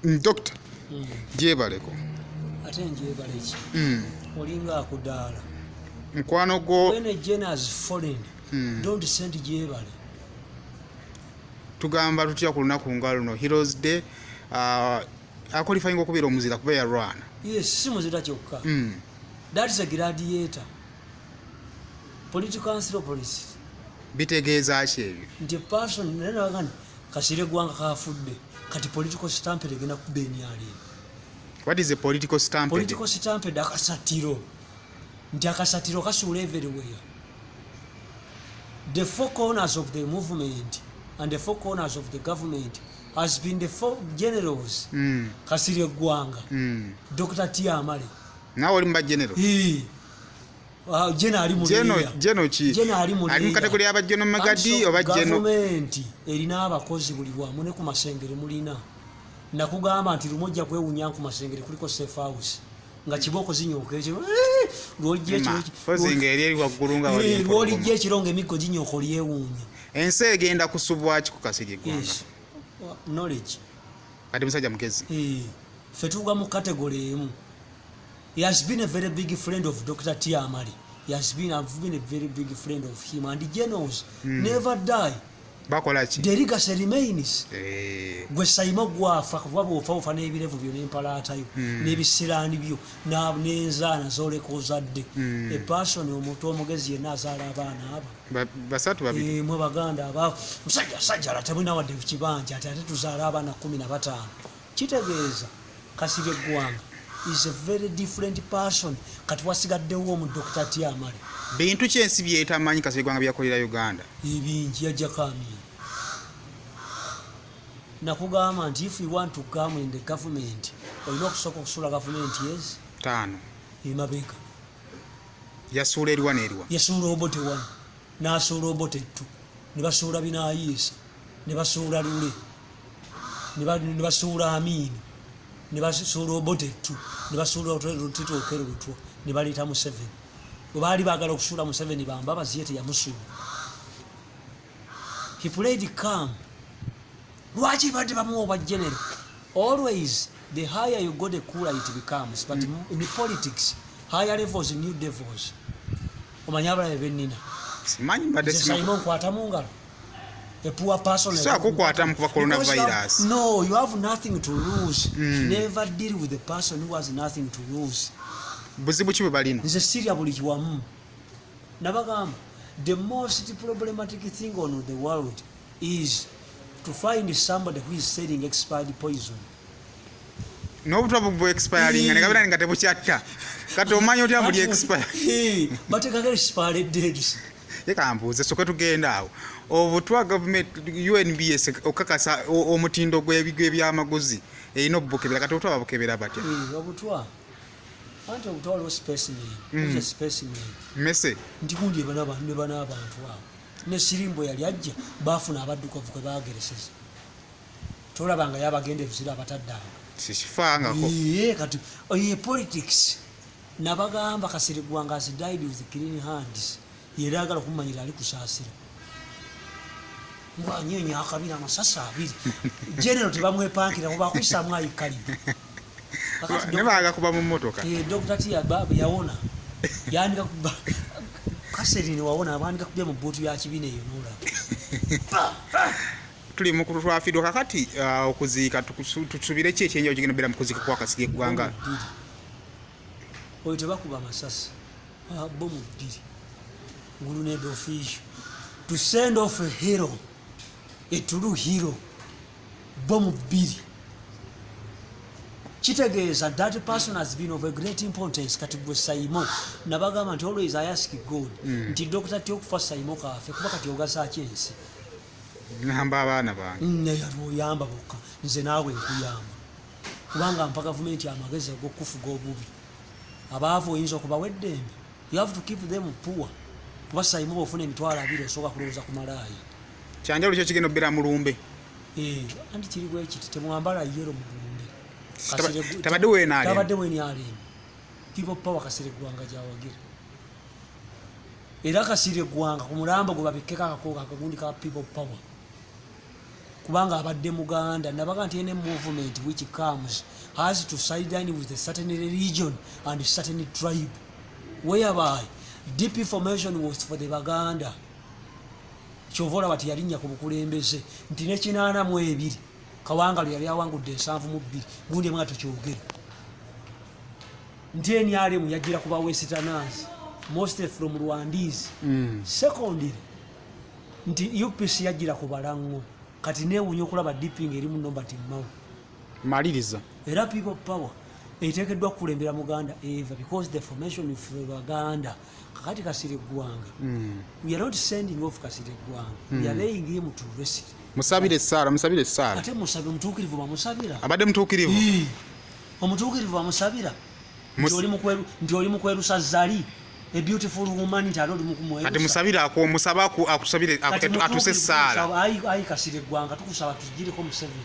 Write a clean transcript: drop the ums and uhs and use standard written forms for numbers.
Doctor, gyebaleko. Ate njebaleki? Olinga akudaala. Mukwano gwo. When a general has fallen, don't send gyebale. Tugamba tutya ku lunaku nga luno, Heroes Day? Aqualifying okubeera omuzira kuba yalwana. Yes, si muzira kyokka. That is a gladiator, political anthropologist. Bitegeeza ki ebyo? Nti person naye nabaga nti Kasirye Ggwanga kafudde, kati political stampede egenda kuba NRM. What is a political stampede? Political stampede, akasatiro, nti akasatiro kasuula everywhere. The four corners of the movement and the four corners of the government has been the four generals: Kasirye Ggwanga, Dr Tamale. Naawe oli mu bagenero. Geno ali mu Geno. leader. Geno ki? Geno ali mu Ali mu leader. category y'abageno magadi Anti so oba geno? Gavumenti erina abakozi buli wamu, ne ku Masengere mulina. Nakugamba nti lumu ojja kwewunya ku Masengere kuliko safe house nga kibooko zinyooka ekiro. Lwolijja ekiro Pozi ng'eri eri waggulu nga wali empologoma. Lwolijja ekiro nga emiggo ginyooka, olyewuunya. Ensi egenda kusubwa ki ku Kasirye Ggwanga? Yes. Knowledge. Kati musajja mugezi. Ffe tugwa mu category emu. He has been a very big friend of Dr Tamale. He has been I've been a very big friend of him, and generals never die. Bakola ki? The legacy remains. Gwe Saimo gwafa, kuba bwofa ofa n'ebirevu byo n'empalaatayo n'ebisiraani byo n'enzaana zoleka ozadde. A person, omuntu omugezi yenna azaala abaana abo Basatu, babiri. Eh, mwe baganda aba musajja sajjala temulina wadde kibanja, ati ate tuzaala abaana 15. Kitegeeza Kasirye Eggwanga is a very different person. Kati wasigaddewo omu, Dr Tamale. Bintu ki ensi byetamanyi Kasirye Ggwanga byakolera Uganda? Ebingi. Yajjako Amini. Nakugamba nti if you want to come in the government, olina okusooka okusuula gavumenti ezi Taano. Emabega. Yasuula eriwa n'eriwa? Yasuula Obote one, n'asuula Obote two, ne basuula Binayiisa, ne basuula Lule, ne basuula Amiini, ne basuula Obote two, ne basuula Tito Okello Lutwa, ne baleeta Museveni. Bwe baali baagala okusuula Museveni, bambabazi ye teyamusuula. He played calm. Lwaki badde bamuwa obwa general? Always the higher you go, the cooler it becomes, but in politics, higher levels, new devils. Omanyi abalabe bennina? Simanyi, mbadde Nze simanyi. Simon nkwata mu ngalo a poor person. So akukwata kuba Because you coronavirus. No, you have nothing to lose. Never deal with the person who has nothing to lose. Buzibu ki bwe balina? Nze sirya buli kiwamu. Nabagamba the most problematic thing on the world is to find somebody who is selling expired poison. N'obutwa bu expiringa ne kabeera nga tebukyatta. Kati omanya otya buli expire? Batekako expired dates. Ye kambuuze, soke tugenda awo. Obutwa, gavumenti UNBS okakasa omutindo gw'ebyamaguzi erina obubukebera. Kati obutwa babukebera batya? Eh, obutwa, anti obutwa waliwo specimen. What's a specimen? Mmese. Nti gundi ne bana abantu abo ne sirimbo yali ajja, bafuna abaddukavu kwe bagereseza. Tolabanga yabagenda ebizira abataddanga. Sikifaangako. Ee, kati oye politics. Nabagamba Kasirye Ggwanga has died with clean hands. Yera agala okumanyira ali kusaasira ngwanyenya akabiri amasasi abiri. General tebamwepankira kubakuisaamu ayikkalima. Ne baagakuba mu mmotoka. Eh, Dr. T yawona, yandika kuba Kaserini wawona, abandika kubya mu buutu ya kibiina eyo nolaba. Tuli mu twafiirwa. Kakati okuziika tusubire ki ekyenjawulo kigenda obeera mu kuziika kwa Kasirye Eggwanga? Bomu bbiri. Oyo tebakuba masasi. Ah, bomu bbiri, grenade official to send off a hero, a true hero. Bomu bbiri kitegeeza that person has been of a great importance. Kati gwe Saimo, nabagamba nti always I ask God nti Dr T okufa, Saimo kaafe, kuba kati ogasaaki ensi? Namba abaana bange. Naye oyamba bokka. Nze naawe nkuyamba kubanga mpa gavumenti amagezi ag'okufuga obubi. Abaavu oyinza okubawa eddembe? You have to keep them poor, kuba Saimo bwofuna 20,000 osooka kulowooza ku malaayi. Kyanjawulo kyo kigenda obeera mu lumbe? Eh, anti kiri bwe kiti, temwambala yellow mu lumbe. Tabadde weNRM. Tabadde weNRM. People Power, Kasirye Ggwanga gyawagira. Era Kasirye Ggwanga ku mulambo gwe babikkeko akakooko akagundi ka People Power. Kubanga abadde Muganda. Nabaga nti any movement which comes has to sideline with a certain religion and a certain tribe, whereby DP formation was for the Baganda. Kyova olaba teyalinnya ku bukulembeze, nti ne 82 Kawanga lwe yali awangudde 72, gundi emu nga tokyogera nti NRM yagira ku ba Westerners, mostly from Rwandese. Secondly, nti UPC yagira ku Balaŋŋo. Kati neewunya okulaba DP ng'erimu Norbert Mao. Maliriza. Era People Power eteekeddwa kukulembera Muganda eva, because the formation of Baganda. Kakati Kasirye Ggwanga, we are not sending off Kasirye Ggwanga, we are laying him to rest. Musabire essaala, musabire essaala. Ate musabe, omutuukirivu bamusabira. Abadde mutuukirivu. Ii. Omutuukirivu bamusabira. Nti oli mukwerusa Zali, a beautiful woman, nti ate oli mukumwerusa. Kati musabire, musaba akusabire, Kati atuse mutuukirivu essaala. Tukusaba, ayi Kasirye Ggwanga, tukusaba tugireko Museveni.